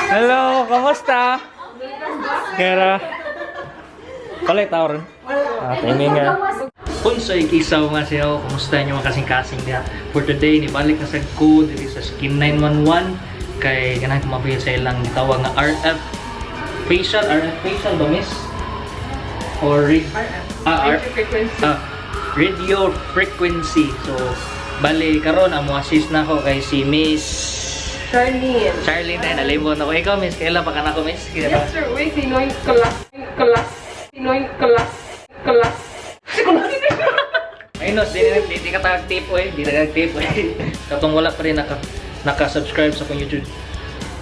Hello, kamusta? Kera. Kalay tao ron. Ah, timing nga. Unsoy kisaw nga siya, kumusta inyo mga kasing-kasing diha? For today, nibalik na sad ko diri sa Skin 911 kay ganahan ko mabil sa ilang gitawag nga RF facial, RF facial ba, miss? Or ah, R frequency. Ah, radio frequency. So, bali karon ang mo assist na ako kay si Miss Charlene. Charlene ay nalimot ako. Ikaw, Miss, kailan pa ka na ako, Miss? Kailan ba? Yes, sir. Wait, Pinoy class. Class. Pinoy class. Class. Ayun, no, di ka tag tip, oy. Di ka tip, oy. Katong wala pa rin naka-subscribe sa akong YouTube.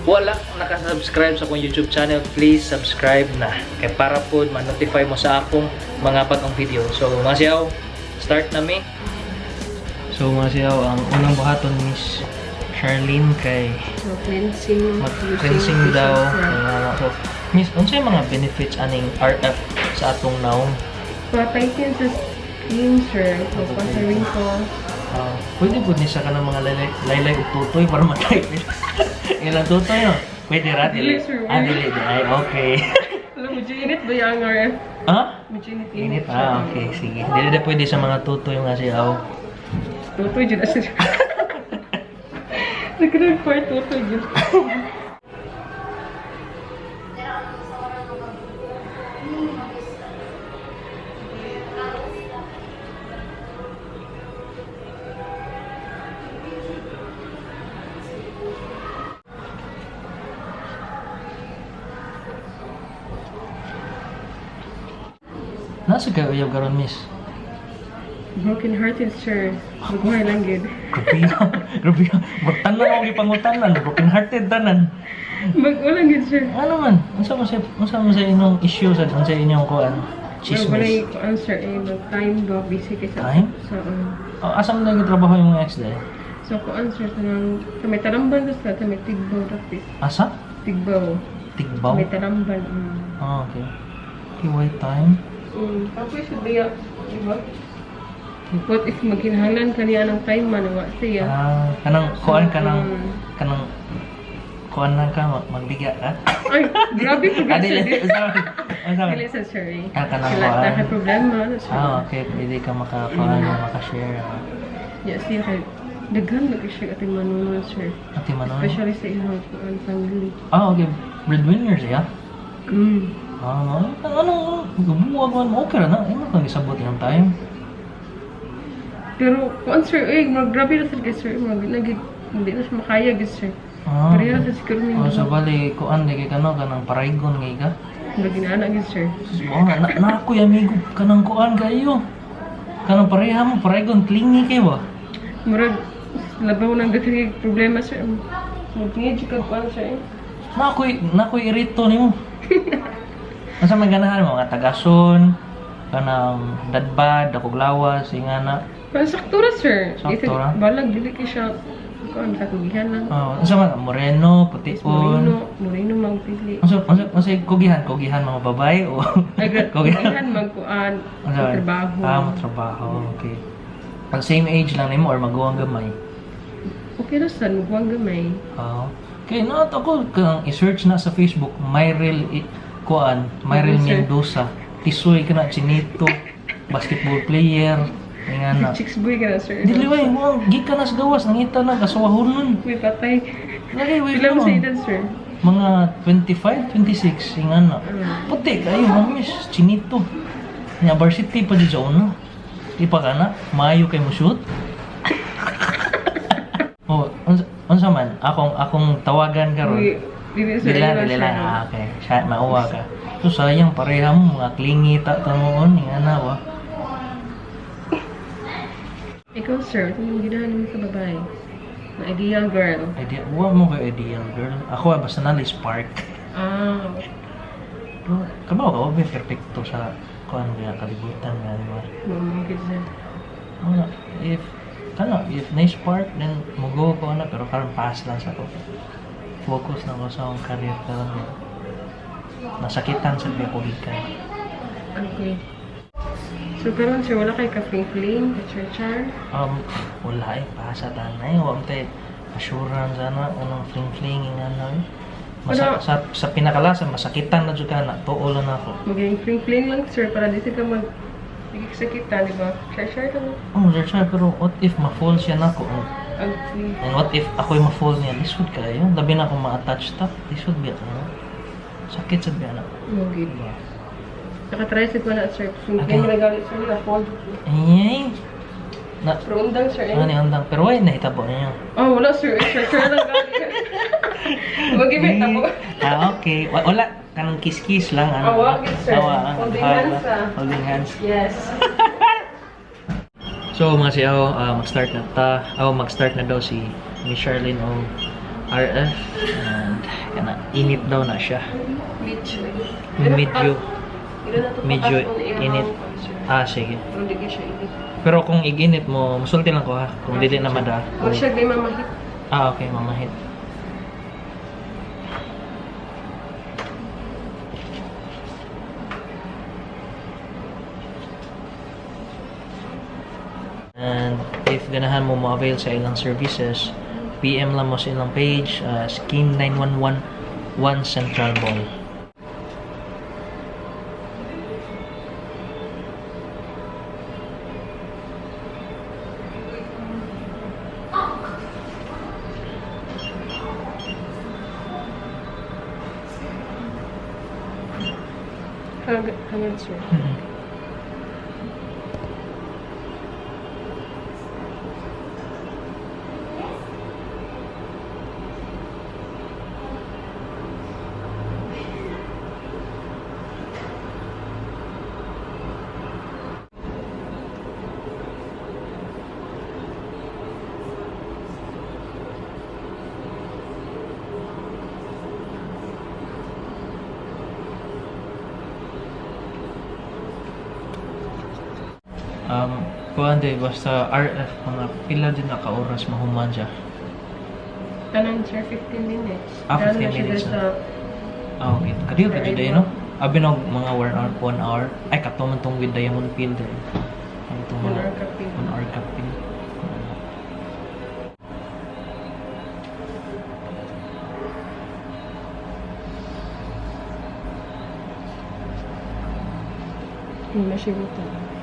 Wala naka-subscribe sa akong YouTube channel, please subscribe na. Kay para po ma-notify mo sa akong mga bagong video. So, mga siyaw, start na mi. So, mga siyaw, ang unang buhaton, Miss Charlene, kay So, cleansing. mag-cleansing daw. Kaya, so, Miss, unsay mga benefits aning RF sa atong naong? Patay sa skin, sir. So, pa sa wrinkles. Ah, pwede po ni sa kanang mga laylay, laylay ug tutoy para matay. Ilang tutoy no? Pwede ra dili. Dili, sir. Ah, dili. Ay, okay. Alam mo, init ba yung RF? Ha? Medyo init. Init. Ah, okay, sige. Dili na pwede sa mga tutoy nga siya. Oh. Tutoy dyan na sir. Nagkaroon part tutoy dyan. Nasa kayo uyab karon, miss? Broken hearted, sir. Magbuhay lang gid. Grabe. Grabe. Tanan ako gipangutanan, broken hearted tanan. Mag-ulang gid, sir. Ano man? Unsa man sa inyong issue sa unsa inyong kuan? Well, wala Chismis. yung answer eh. Mag-time ba? Busy kay sa... Time? Sa, Oh, asa man lagi trabaho yung mga ex dai? So, ko answer sa nang... Sa may taramban sa may tigbaw dapit. Asa? Tigbaw. Tigbaw. May taramban. Mm. Ah, okay. Okay, wait time. Tapos sa diya, di ba? What if magkinahanglan ka niya ng time man, wa siya. Ah, kanang kuan kanang Mm. kanang kuan lang ka magbigya ka. Ay, grabe po Ah, dili. sir. Sorry. Ah, sorry. Dili sa sir. eh. Ah, kanang Sila kuan. na kay problema. Ano, sir. Ah, okay, pwede ka makakuan, makashare. Ah. Yeah, siya kay daghan na siya ating manunon, sir. Ate Manon. Especially sa iyang kuan family. Ah, okay. Breadwinner siya. Mm. Ah, ano, gubuwag man mo, okay ra na. Imo kang isabot yung time. Pero kuan sir, eh, mag grabe na sir kay sir, mag nagig hindi na siya makaya gid sir. Ah. Pareha sa siguro ni. Oh, so bali kuan di kay kano kanang paraygon ngay ka. Maginana gid sir. Sus, oh, na ako'y amigo kanang kuan kayo. Kanang pareha mo paraygon clingy kay ba? Murag labaw nang daghan problema sir. Magngid jud kag kuan sir. Eh. Na ako'y irito nimo. Unsa man ganahan mo mga tagason, kanang dadbad, dakog lawas, ingana. Pero sakto ra sir. Sakto ra? Balag dili kay siya kuan sa kugihan lang. Oh, unsa man moreno, pution. Moreno, moreno mang pili. Unsa kugihan, kugihan mga babae o Ay, kugihan? kugihan magkuan Unsa sa man? trabaho. Ah, mo trabaho. Okay. Pag same age lang nimo or maguwang gamay. Okay ra sad magkuan gamay. Oo. Okay, no, ako kang i-search na sa Facebook, Myrel kuan, Myrel Sir. Mendoza. Tisoy ka na chinito, basketball player, ingana. Chicks boy ka na sir. Dili way mo gikan na sa gawas nangita na kasuwahon nun. May patay. Lagi way Pila mo mo. sa edad sir? Mga 25, 26 ingana. Puti kayo mamis chinito. Nya varsity pa di sa una. Di pa ka na, maayo kay mo shoot. Oh, unsa man akong akong tawagan karon. Uy, dili sir. Dili lang, dili dili lang, lang. sir. Ah, okay. Siya, mauwa ka. So, sayang, pareha mo, mga clingy ta tamuon, nga na, wa. Ikaw sir, ano yung ginahan mo sa babae? Na ideal girl. Idea, wa mo kay ideal girl. Ako, ah, basta na spark. Ah, Pero, kabaw ka, wa may perfecto sa kuan kaya kalibutan nga, di ba? mamugid sir. Mga, if, kano, if na spark, then mugo ko na, pero karon pass lang sa ko. Focus na ko sa akong career karon nga. Nasakitan sa biya ko gikan. Okay. So karon sir, wala kay ka-fling-fling, ka-char-char. Wala eh, pasa tanay. Wa man tay assurance ana anong fling-fling nga eh. Wala. Sa pinakalasa masakitan na jud ka na tuol na ako. Maging fling-fling lang sir para di ka mag sakitan, di ba? Char-char lang. Oh, sir, sir, pero what if ma-fall siya nako? Oh. Ang And what if ako'y ma-fall niya? Lisod kayo. Labi na akong ma-attach ta. Lisod biya ka. Sakit sad biya na. Mugid. Nakatry sa ko na sir. Okay. Fling-fling na galit sir, na fold. Ay! Na, Pero undang sir ano eh. ni undang? Pero ay, nahitabo niya. Oh, wala sir. Eh, Char-char lang galit. Wag may tabo. Ah, okay. Wala. Kanang kiss-kiss lang. Ano? Ah, wa, gid, sir. Awa, ah. Holding Ah, hands, ah. Holding hands. Yes. So mga siyaw, mag-start na ta. Oh, mag-start na daw si Miss Charlene og RF and kana init daw na siya. Medyo. Medyo medyo init. Ah, sige. Pero di siya init. Pero kung iginit mo, musulti lang ko ha. Kung dili na mada. Wala siya gay mamahit. Ah, okay, mamahit. And if ganahan mo mo-avail sa ilang services, PM lang mo sa ilang page, Scheme 911 1 Central Mall. Hangad sir. Kuan day basta RF mga pila din na ka oras mahuman siya. Tanan sir, 15 minutes. Ah, Daan 15 na siya minutes sa Ah, okay. Kadiyo ka jud no? Abi nog mga 1 hour, 1 hour. Ay kato man tong with diamond peel there. Ang itong 1 mga hour kape. 1 hour kape. Hindi na siya buta.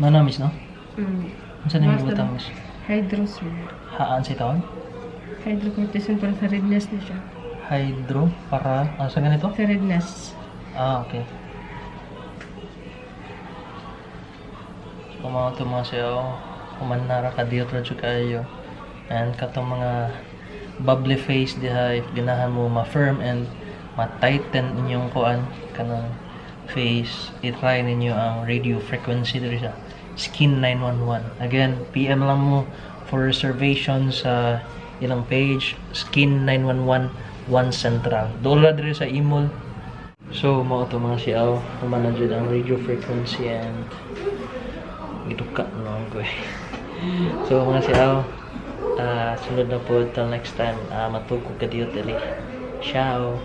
Manamis no? Mm. Unsa na Basta yung butang miss? Hydro sir. Haan sa tawag? Hydrocortisone para sa redness na siya. Hydro para sa ganito? Sa redness. Ah, okay. So, mga ito mga siya, human nara kadiyot ra jud kaayo. And katong mga bubbly face diha, if ganahan mo ma-firm and ma-tighten inyong kuan kanang face, i-try ninyo ang radio frequency diri sa Skin 911. Again, PM lang mo for reservation sa ilang page, Skin 911 One Central. Dola diri sa Imol. So, mao to mga siyaw, human na jud ang radio frequency and giduka no ko eh. So, mga siyaw, sunod na po till next time. Matug ko kadiyot dali. Ciao!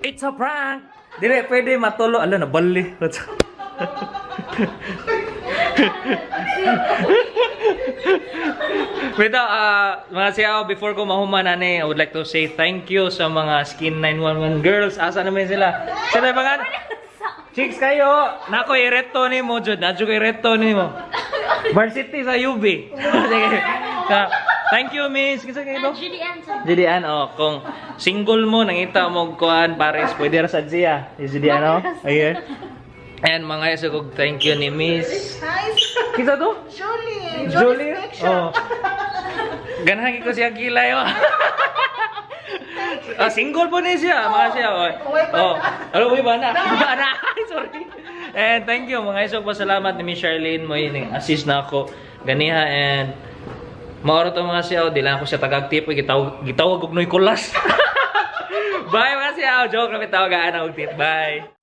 It's a prank! Dire, pwede matulo. Ala, nabali. Let's Wait, mga siyaw, before ko mahuman ani, I would like to say thank you sa mga Skin 911 girls. Asa naman sila? Sila ba nga? Chicks kayo! Nako, ireto ni mo, Jud. Nadyo ko ireto ni mo. Varsity sa UB. Sige. Thank you, miss. Kinsa kayo to? Julian sa Julian, oh, kung single mo, nangita mo kuan pares, pwede ra sad siya. Si Julian, oh. Ayun. And mga isugog, thank you ni Miss. Hi, Kinsa to? Julie. Julie? Picture. Oh. Ganahan ko siya kilay, oh. Ah, single po ni siya, mga siya. Oh. Uy, ba Oh. Ano, uy, ba na? Ba na? Sorry. And thank you, mga isog, pasalamat ni Miss Charlene mo ini assist na ako ganiha and maoro to mga siya, oh, di lang ako siya tagag tip, gitawag gitawag og Nicolas. Bye mga siya, joke lang, tawagaan og tip. Bye.